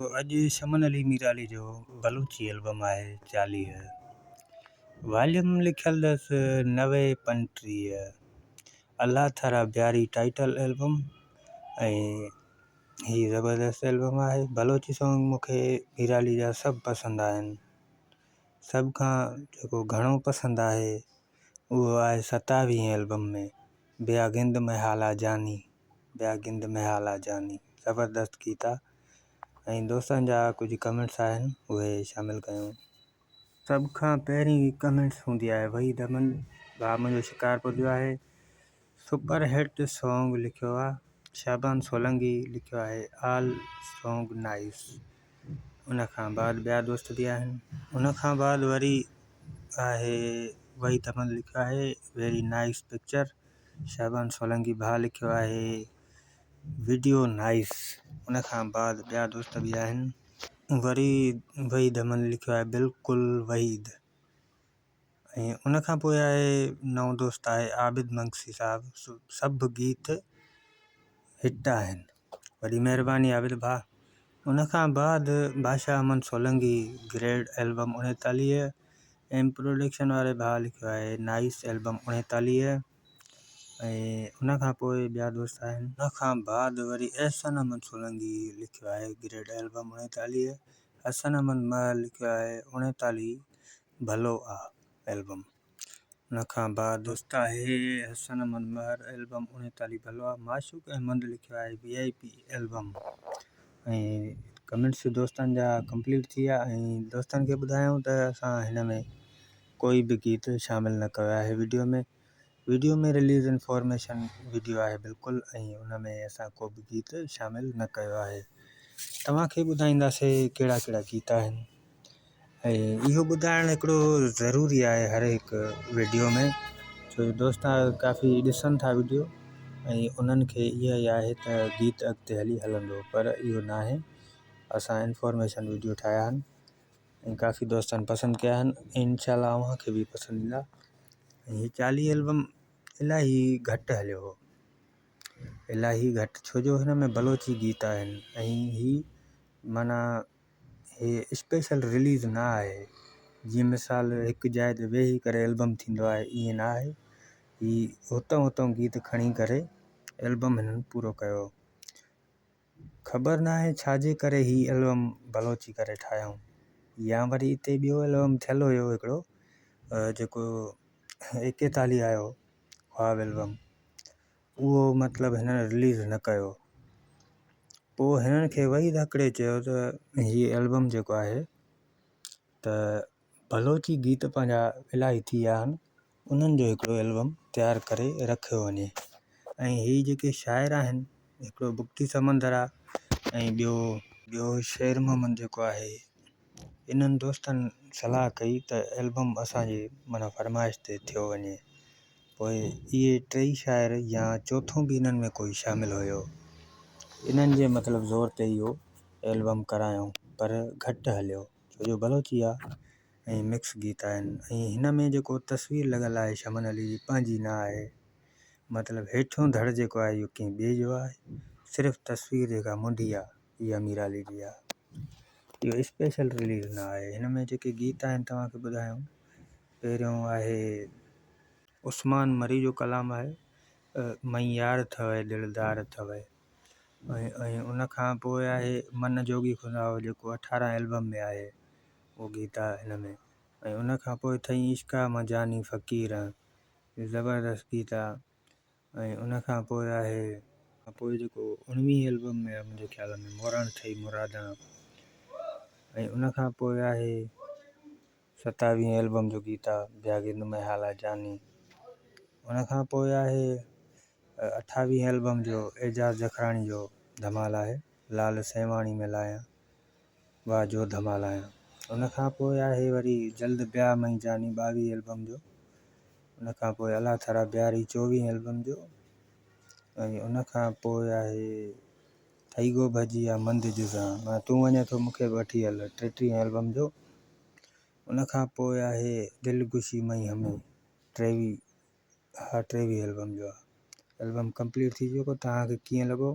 اڄ شمن علي ميرالي جو بلوچي البم آهي 40 واليوم لکيل اٿس 90 35 الله ٿرا بياري ٽائيٽل البم ۽ هي زبردست البم آهي. بلوچي سانگ مونکي ميرالي جا سڀ پسند آهن. سڀ کان جيڪو گهڻو پسند آهي اهو آهي 27 البم ۾ بيا گند محالا جاني بيا گند محالا جاني زبردست گيت آ ۽ دوستن جا ڪجهه ڪمينٽس آهن اهي شامل ڪيون. سڀ کان پهرين ڪمينٽس هوندي آهي وحيد احمد ڀاء منهنجو شڪارپور جو آهي سپر هٽ سانگ لکيو آ. شعبان سولنگي لکيو آهي آل سانگ نائس. ان کان بعد ٻيا دوست به آهن. ان کان بعد وري آهي وحيد احمد لکيو آهي very nice picture. Shaban Solangi ڀاء لکيو آهي وڊيو نائس. ان کان بعد ٻيا دوست به آهن. وري وحيد احمد لکيو آهي بلڪل وحيد. ۽ ان کان پوء آهي نئون دوست آهي عابد منگسي صاحب سڀ گيت هٽ آهن. وڏي مهرباني عابد ڀاء. ان کان بعد بادشاهه Ahmed Solangi grade album 39 M production واري ڀاء لکيو آهي نائس البم 39 ۽ ان کان پوء ٻيا دوست آهن. ان کان بعد وري احسن احمد سولنگي لکيو آهي گريڊ البم 39 حسن احمد مهر لکيو آهي 39 ڀلو آ البم. ان کان بعد دوست آهي حسن احمد مهر البم 39 ڀلو آ معشوق احمد لکيو آهي وي آء پي البم ۽ ڪمينٽس دوستن جا ڪمپليٽ ٿي ويا ۽ دوستن کي ٻڌايون ته اسان هن ۾ ڪوئي به گيت شامل نه ڪيو آهي video ۾ video ۾ release information video آهي بلڪل ۽ ان ۾ اسان ڪو به گيت شامل نه ڪيو آهي توهان کي ٻڌائينداسي ڪهڙا ڪهڙا گيت آهن ۽ اهو ٻڌائڻ هڪڙو ضروري آهي هر هڪ وڊيو ۾ ڇو جو دوست ڪافي ڏسن ٿا وڊيو ۽ انهن کي اها ئي آهي ته گيت اڳتي هلي هلندو پر اهو ناهي اسان انفارميشن وڊيو ٺاهيا آهن ۽ ڪافي دوستن پسند ڪيا آهن انشاء الله اوهان کي به پسند ايندا ۽ هي 40 البم الاهي گهٽ هليو هو الاهي گهٽ ڇو جو هن ۾ بلوچي گيت آهن ۽ هي معنيٰ هي اسپيشل رليز نه آهي جيئن مثال هڪ جاء تي ويهي ڪري البم ٿيندو آهي ائين نه آهي هي هتان هتان گيت کڻي ڪري البم هنن پورو ڪيو خبر ناهي ڇا جي ڪري هي البم بلوچي ڪري ٺاهيائون يا وري اتي ٻيو البم ٿيل هيو هڪڙو جيڪو 41 آيو خواب البم اهو مطلب هنن رليز نه ڪيو پوء هنن کي وحيد هڪڙي چيو ته هي البم جيڪو آهي ته بلوچي گيت پنهنجا الاهي ٿي ويا آهن انهن جو هڪڙو البم تيار ڪري رکيو وڃي ۽ هي جيڪي شاعر آهن هڪڙو بگٽي سمندر آ ۽ ٻيو شير محمد جيڪو آهي انهن دوستن صلاح ڪئي ته البم اسان جي معنيٰ فرمائش تي ٿيو وڃي پوء اهي ٽئي شاعر يا چوٿون به انهن ۾ ڪوئي شامل هيو انهن جي مطلب زور تي اهو البم ڪرايائون پر گهٽ هليو ڇو جو بلوچي آ ۽ مڪس گيت آهن ۽ هن ۾ جيڪو تصوير لڳل آهي شمن علي جي پنهنجي نه آهي مطلب هيٺيون ڌڙ جيڪو آهي اهو ڪنهن ٻئي جو آهي صرف تصوير جيڪا منڍي آ اها مير علي جي آ اهو اسپيشل رليز نه آهي هن ۾ جيڪي گيت آهن توهان کي ٻڌايون پهريون آهي عثمان مري جو ڪلام آهي مئي يار ٿوئي دلدار ٿوئي ۽ ان کان پوء آهي من جوڳي خداء جيڪو 18 البم ۾ آهي اهو گيت آهي هن ۾ ۽ ان کان پوء ٿئي عشق آ مان جاني فقير زبردست گيت آ ۽ ان کان پوء آهي پوء جيڪو 19 البم ۾ آهي منهنجي خيال ۾ موران ٿئي مرادان ۽ ان کان پوء آهي 27 البم جو گيت آ بيا گند مين هالا جاني ان کان پوء آهي 28 البم جو اعجاز جکراڻي جو ڌمال آهي لال سيواڻي ۾ لايان واھ جو ڌمال آهيان. ان کان پوء آهي وري جلد بيا مئي جاني 22 البم جو ان کان پوء الله ٿرا بياري 24 البم جو ۽ ان کان پوء آهي ٿئي گو ڀڄي آ مند جزان معنيٰ تون وڃين ٿو مونکي به وٺي هل 33 البم جو ان کان پوء آهي دل گشي مئي همي 23 ها 23 البم جو آ البم ڪمپليٽ ٿي چڪو توهان کي ڪيئن لڳو.